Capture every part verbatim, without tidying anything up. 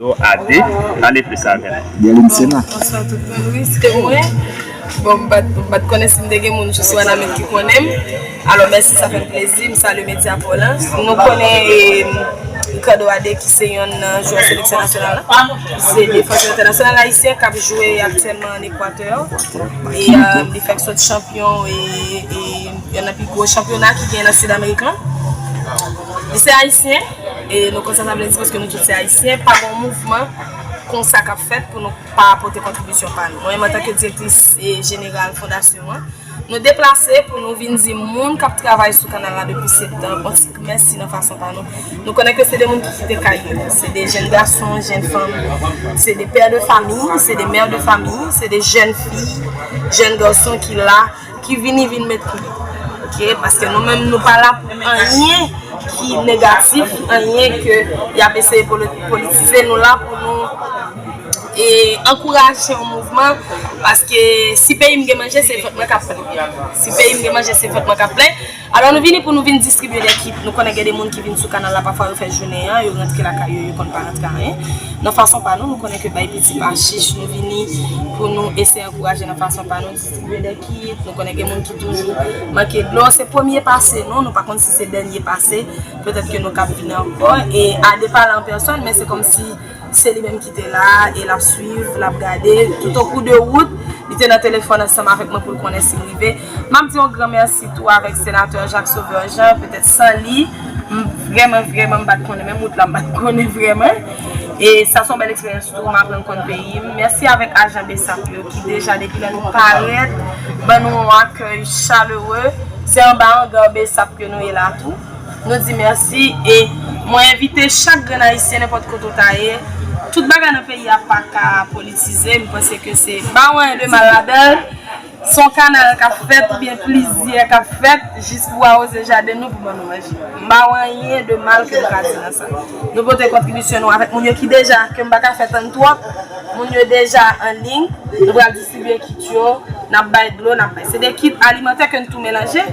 Yo, Ade, pale plis avè nou. Gerline Sena. Bonswa tout moun, wi, se mwen. Bon, m pa t, m pa t konnen si m te gen moun jis Wanament ki konnen m. Alò, mèsi, sa fè m plezi, m salye medya pa w lan. Nou konnen, eh, Ricardo Ade, ki se yonn nan jwè seleksyon nasyonal la. Se defansè entènasyonal ayisyen k ap jwe aktyèlman ann Ekwatè. E, eh, li fèk sot chanpyon, e, e yonn nan pi gwo chanpyona ki gen nan Sid Amerik lan. Li se ayisyen, e nou konn sa sa vle di paske nou tout se ayisyen. Pa gen yon mouvman konsa k ap fèt pou nou pa pote kontribisyon pa nou. Mwen menm, antanke direktris, e, jeneral fondasyon an, nou deplase pou nou vin di moun k ap travay sou kanal la depi septan yon ti mèsi nan fason pa nou. Nou konnen ke se de moun ki kite kay yo. Se de jèn gason, jèn fanm, se de pè de fanmi, se de mè de fanmi, se de jèn fi, jèn gason ki la, ki vini vin met kou. Oke? Paske nou menm, nou pa la pou anyen ki negatif, anyen ke y ap eseye poli-, politize. Nou la pou nou, e, ankouraje yon mouvman, paske si peyi m gen manje, se vant mwen k ap plen. Si peyi m gen manje, se vant mwen k ap plen. Alò, nou vini pou nou vin distribye de kit. Nou konnen gen de moun ki vin sou kanal la, pafwa yo fè jounen an, yo rantre lakay yo, yo konn pa rantre anyen. Nan fason pa nou, nou konnen ke bay piti pa chich, nou vini pou nou eseye ankouraje nan fason pa nou, distribye de kit. Nou konnen gen moun ki toujou manke dlo. Se premye pase nou, nou pa konn si se dènye pase. Petèt ke nou kab vini ankò. E Ade pale an pèsòn, men se kòmsi se li menm ki te la, e l ap swiv, l ap gade. Tout o kou de wout, li te nan telefòn ansanm avèk mwen pou l konnen si m rive. M ap di yon gran mèsi tou avèk senatè Jacques Sauveur Jean, petèt san li, m, vrèman, vrèman, m pa t konnen menm wout la, m pa t konnen vrèman. E sa se yon bèl eksperyans tou, m aprann konn peyi m. Mèsi avèk ajan BSAP yo ki deja depi lè nou parèt, ban nou yon akèy chalere. Se anba anga BSAP ke nou ye la tou. Nou di mèsi e mwen envite chak grenn ayisyen, nenpòt kote w ta ye, tout bagay nan peyi a pa ka politize. M panse ke se, m pa wè anyen de mal ladan l. Se yon kanal k ap fèt oubyen plizyè k ap fèt jis pou awoze jaden nou, pou ban nou manje. M pa wè anyen de mal ke m ka di nan sa. Nou pote kontribisyon nou avèk moun yo ki deja, ke m pa ka fè tann twòp, moun yo deja an liy, nou pral distribye kit yo, n ap bay dlo, n ap bay. Se de kit alimantè ke n tou melanje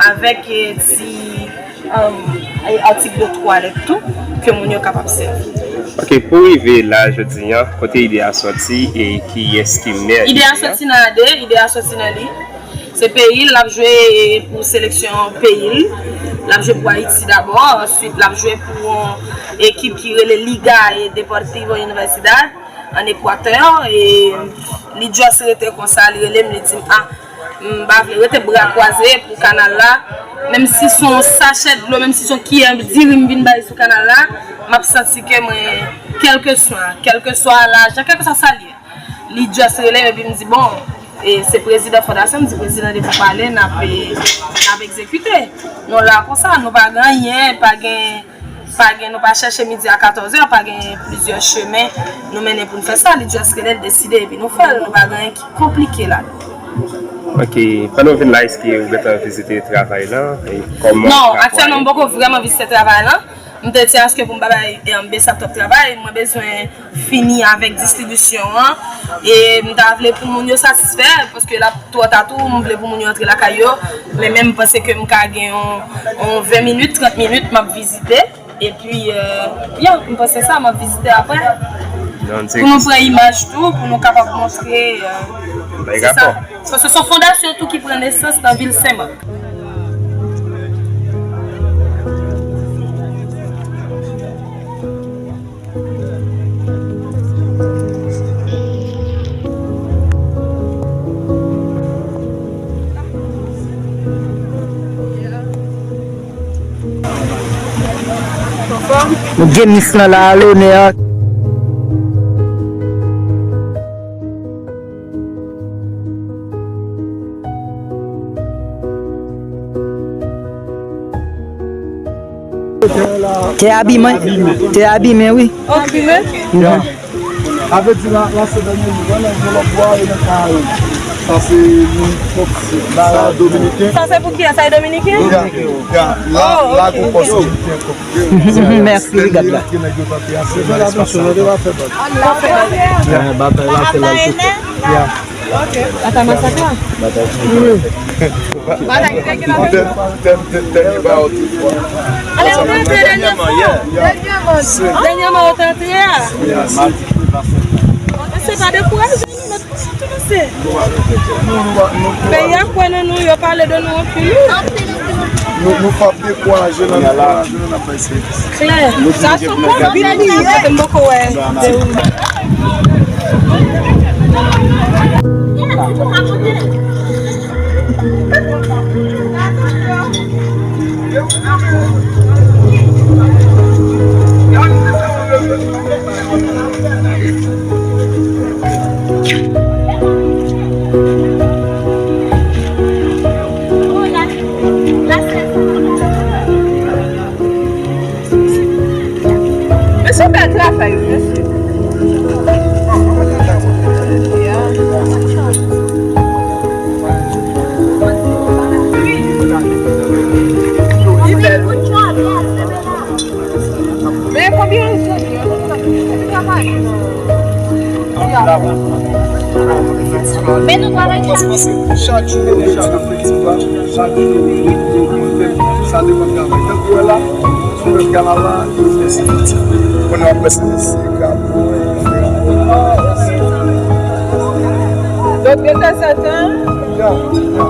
avèk, eh, ti, um, eh, atik de twalèt tou, ke moun yo kapab sèvi. Ok, pou rive la jodi a, kote ide a sòti e kiyès ki mè ide a? Ide a sòti nan Ade, ide a sòti nan li. Se peyi l, l ap jwe pou seleksyon peyi l. L ap jwe pou Ayiti dabò, answit l ap jwe pou yon ekip ki rele Liga Deportivo Universidad ann Ekwatè. E li just rete konsa, li rele m, li di m, a, m pa vle rete bra kwaze pou kanal la. Menm si se yon sachè dlo, menm si se yon kiyè diri m vin bay sou kanal la, m ap santi ke mwen, kèlkeswa, kèlkeswa lajan, kèlkeswa sa l ye, li just rele m epi m di, bon, e se prezidan fondasyon, m di, prezidan, depi w pale, n ap, e, n ap egzekite. Nou la konsa, nou pa gen anyen, pa gen, pa gen, nou pa chèche midi a katòz è, pa gen plizyè chemen nou mennen pou n fè sa. Li just rele, l deside, epi nou fè l. Nou pa gen anyen ki konplike ladan. Ok, pandan w vin la, èske ou gentan vizite travay lan? E kòman... Non, aktyèlman, m poko vrèman vizite travay lan. M te di aske pou m pa bay, e, BSAP twòp travay, mwen bezwen fini avèk distribisyon an. E m ta vle pou moun yo satisfè, paske l ap twò ta tou, m vle pou moun yo antre lakay yo. Men, men m panse ke m ka gen yon, yon ven minit, trant minit, m ap vizite. Epi, eh, ya, m panse sa, m ap vizite apre. Pou nou pran imaj tou, pou nou kapab montre, eh, se sa. Paske se yon fondasyon tou ki pran nesans nan vil Senmak. Guinness lan la a lonè. Tè abiman, tè abimen, wi. Abimen? Mhm. Sa vle di la, la se dènye jou, wè, nan yon lòt bò, e nan ka yo. Sa se moun, sa dominiken. Sa se pou kiyès? Sa e dominiken? Ya, ya, la, la, gwo pòs dominiken ankò. Mèsi, wi, gad la. Fè atansyon, nou te va fè bòt. Batay la, se la, l te fèt. Ya. Batay masak la? Batay. Wi. Bagay ki te gen la. Dèn- dèn- dèn- Dènye ba yo te fwa. Ale, ou te antre dènyèman. Dènyèman. Dènyèman, ou te antre a. Se pa dekouraje, nou, nou tou pase. Peyi a kwè nan nou, yo pale de nou anpil, wi. Nou, nou p ap dekouraje, nan dekouraje, nou n ap bay sèvis. Klè. Sa se yon bon bit li, kote m poko wè. Men se bèl travay, wi, mesye. Li bèl, wi. Men konbyen ane? Men nou travay chak jou. Chak jou, chak jou, sa depann travay. Tankou wè la, sou lòt kanal la, yo fè se piti. Konnen w ap fè se, se grapo. Donk, de tan an tan. Ya, ya.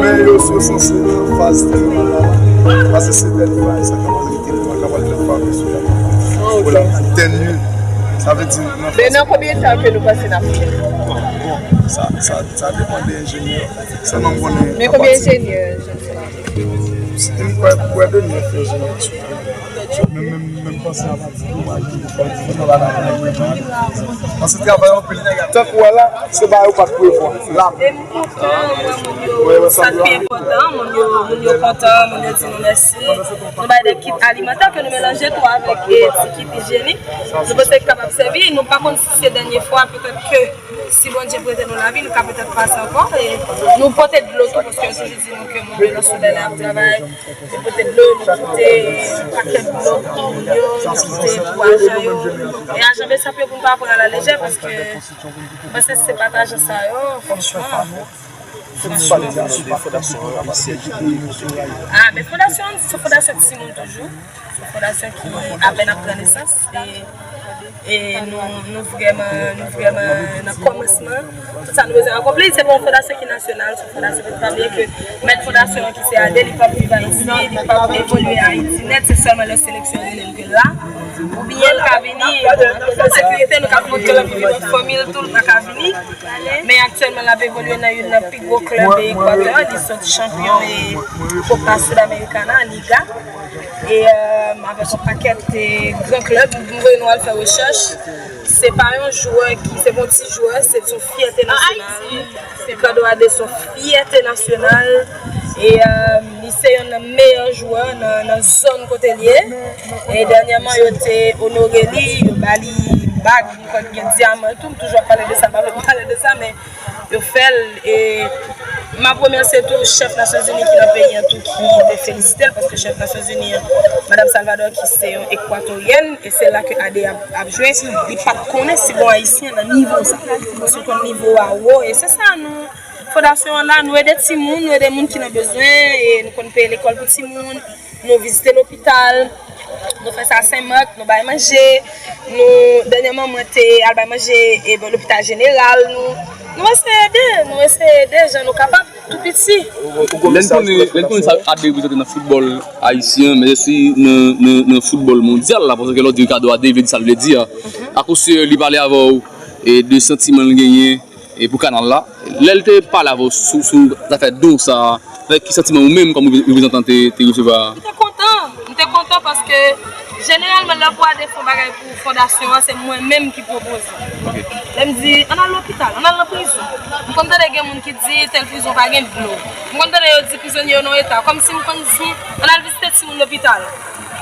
Men yo, yo sanse nan faz tèt la. Paske se tèt faz, sa kapab rete, kapab fè faz sou la. Pou la, tèt nou. Sa vle di, nan faz. Men nan konbyen tan ke nou panse n ap fini? Bon, sa, sa, sa depann de enjenyè. Sèlman m konnen. Men konbyen enjenyè? M kwè, m kwè de nèf enjenyè. Menm, menm, menm panse a pati pou mwen, pou mwen, pou mwen, paske travay anpil. Tankou wè la, se bagay ou pa t prevwa. La. E m kontan, mwen, moun yo, sa k pi enpòtan, moun yo, moun yo kontan, moun yo di nou mèsi. Nou bay de kit alimantè ke nou melanje tou avèk, e, ti kit ijyenik. Nou panse ki kapab sèvi, nou pa konn si se dènye fwa, petèt ke si Bondye prete nou lavi, nou ka petèt pase ankò. E nou pote dlo tou, paske yo toujou di nou ke Move nan Solèy la ap travay. Yo pote dlo, nou pote pakèt dlo pou moun yo, nou pote pou ajan yo. E ajan BSAP yo pou n pa pran alalejè, paske, paske se pa t ajan sa yo, franchman. Ah, men fondasyon an, se yon fondasyon timoun toujou. Se yon fondasyon ki apèn ap pran nesans. E, e nou, nou vrèman, nou vrèman nan kòmansman. Tout sa nou bezwen akonpli, se pa yon fondasyon ki nasyonal, se yon fondasyon ki pa bliye ke mèt fondasyon an ki se Ade, li p ap viv Ayiti, li p ap evolye Ayiti nèt, se sèlman lè seleksyon rele l ke l la. Oubyen l ka vini, nan sekirite, nou ka montre l ap viv ak fanmi l, tou l pa ka vini. Men aktyèlman, l ap evolye nan youn nan pi gwo klèb Ekwatè a, li sot chanpyon e Copa Sudamericana, Liga. E, euh, avèk yon pakèt, e, gran klèb, m voye nou al fè rechèch. Se pa yon jwè ki, se pa yon ti jwè, se yon fyète nasyonal. Kando Ade se yon fyète nasyonal. E, euh, li se youn nan meyè jwè nan, nan zòn kote l ye. E dènyèman, yo te onore li, yo ba li bag, m kwè gen dyaman tou, m toujou ap pale de sa, m pa vle pale de sa, men yo fè l, e m ap remèsye tou chèf Nasyonzini ki nan peyi an tou ki te felisite l, paske chèf Nasyonzini an, Madanm Salvador, ki se yon Ekwatoryèn, e se la ke Ade ap, ap jwe, li pa t konnen si gon Ayisyen nan nivo sa. Paske w konn nivo a wo, e se sa nou, fondasyon an la, nou ede timoun, nou ede moun ki nan bezwen, e nou konn peye lekòl pou timoun, nou vizite lopital, nou fè sa Sen Mak, nou bay manje, nou, dènyèman mwen te al bay manje, e, bò lopital jeneral, nou, nou eseye ede, nou eseye ede jan nou kapab, tou piti. Lè n konnen, lè n konnen sa Ade reprezante nan foutbòl ayisyen, men osi nan, nan, nan foutbòl mondyal la, paske lè w di Kando Ade, vle di sa l vle di a. Akoz li pale avè w, e, de santiman l genyen, e pou kanal la. Lè l te pale avè w sou, sou zafè don sa a, avèk ki santiman ou menm kòm reprezantan te, te resevwa? M te kontan, m te kontan paske jeneralman lè pou Ade fè yon bagay pou fondasyon an, se mwen menm ki pwopoze. Lè m di, ann al lopital, ann al nan prizon. M konn tande gen moun ki di, tèl prizon pa gen dlo. M konn tande yo di prizonye yo nan yon eta. Kòmsi m konn di, ann al vizite timoun lopital.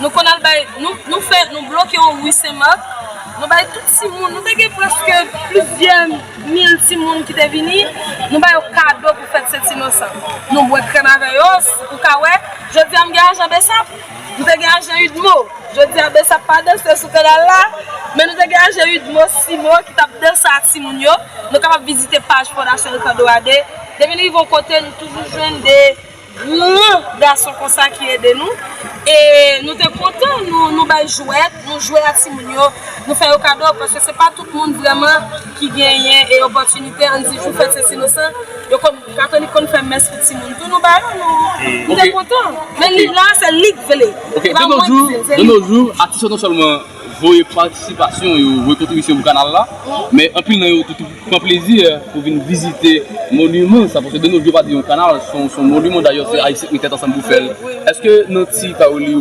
Nou konn al bay, nou, nou fè, nou bloke yon ri Sen Mak, nou bay tout timoun, nou te gen prèske plizyè mil timoun ki te vini, nou ba yo kado pou fèt Sent Inosan. Nou bwè krèm avè yo, ou ka wè, jodi a m gen ajan BSAP, m te gen ajan UDMO, jodi a BSAP pa danse sou kanal la, men nou te gen ajan UDMO, CIMO ki t ap danse ak timoun yo, nou kapab vizite paj Fondasyon Ricardo Ade, Depi n rive yon kote, nou toujou jwenn de gran gason konsa ki ede nou. E nou te kontan, nou, nou bay jwèt, nou jwe ak timoun yo, nou fè yo kado, paske se pa tout moun vrèman ki genyen e opòtinite, ann di jou fèt Sent Inosan, yo konn, Katolik konn fè mès pou timoun tou, nou ba yo, nou, nou te kontan. Men liv la, se li k vle. Ok, de nos jours, de nos jours, atis yo non sèlman voye patisipasyon yo, voye kontribisyon pou kanal la, men anpil nan yo tou, tou pran plezi pou vin vizite moniman sa, paske de nos jours pa di yon kanal, se yon, se yon moniman, dayè se Ayisyen k met tèt ansanm pou fè l. Èske nan ti pawòl li,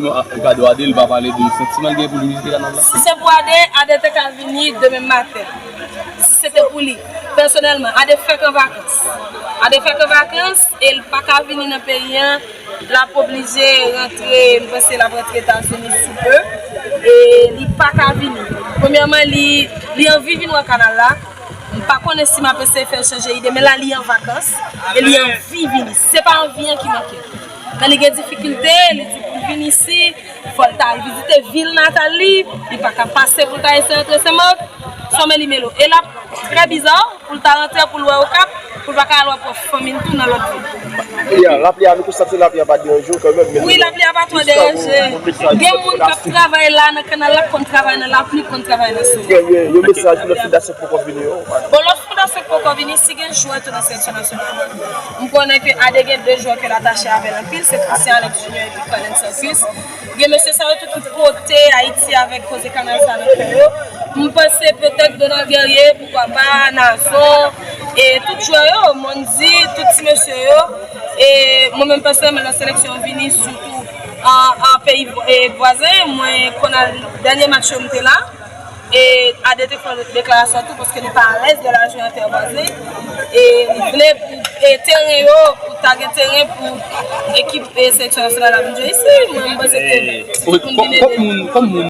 Ado Ade, li pa pale de santiman l gen pou l vin vizite kanal la? Si se pou Ade, Ade te ka vini demen maten. Si se te pou li, pèsonèlman, Ade fèk an vakans. Ade fèk an vakans e l pa ka vini nan peyi an. L ap oblije rantre, m panse l ap rantre Etazini sou pe. E li pa ka vini. Premyèman, li, li anvi vin wè kanal la. M pa konnen si m ap eseye fè l chanje ide, men la li an vakans. E li anvi vini. Se pa anvi an ki manke. Men li gen difikilte, li di pou l vin isi, fò l ta al vizite vil natal li, li pa ka pase pou l ta eseye antre Senmak, sa w men li mele w. E l ap trè biza pou l ta rantre pou l wè Okap, pou l pa ka al wè pwòp fanmi l tou nan lòt vil. Lapli a, lapli a, nou konn santi lapli a pa deranje w kanmenm, men... Wi, lapli a pa twò deranje. Gen moun k ap travay la nan kanal la, k konn travay nan lapli, k konn travay nan solèy. Trè byen, yon mesaj pou lòt fondasyon k poko vini yo. Bon, lòt fondasyon k poko vini, si gen jwè tou nan seleksyon nasyonal la, m konnen ke Ade gen de jwè ke l atache avè l anpil, se Christian Alex Junior epi Carlens Circus. Gen mesye sa yo tou ki pote Ayiti avèk koze kanal sa nan kè yo. M panse petèt Donald Guerrier, poukwa pa, Nazon, e tout jwè yo, Mondy, tout ti mesye yo. E mwen menm pèsonèlman nan seleksyon vini, sitou an, an peyi vwa-, e vwazen, mwen konn al dènye match yo m te la. E Ade te fè deklarasyon tou paske li pa alèz de la jwe an tè vwazen. E li vle pou, e teren yo, pou ta gen teren pou ekip e seleksyon nasyonal la vin jwe isi. Mwen, m panse ke... Kòm moun, kòm moun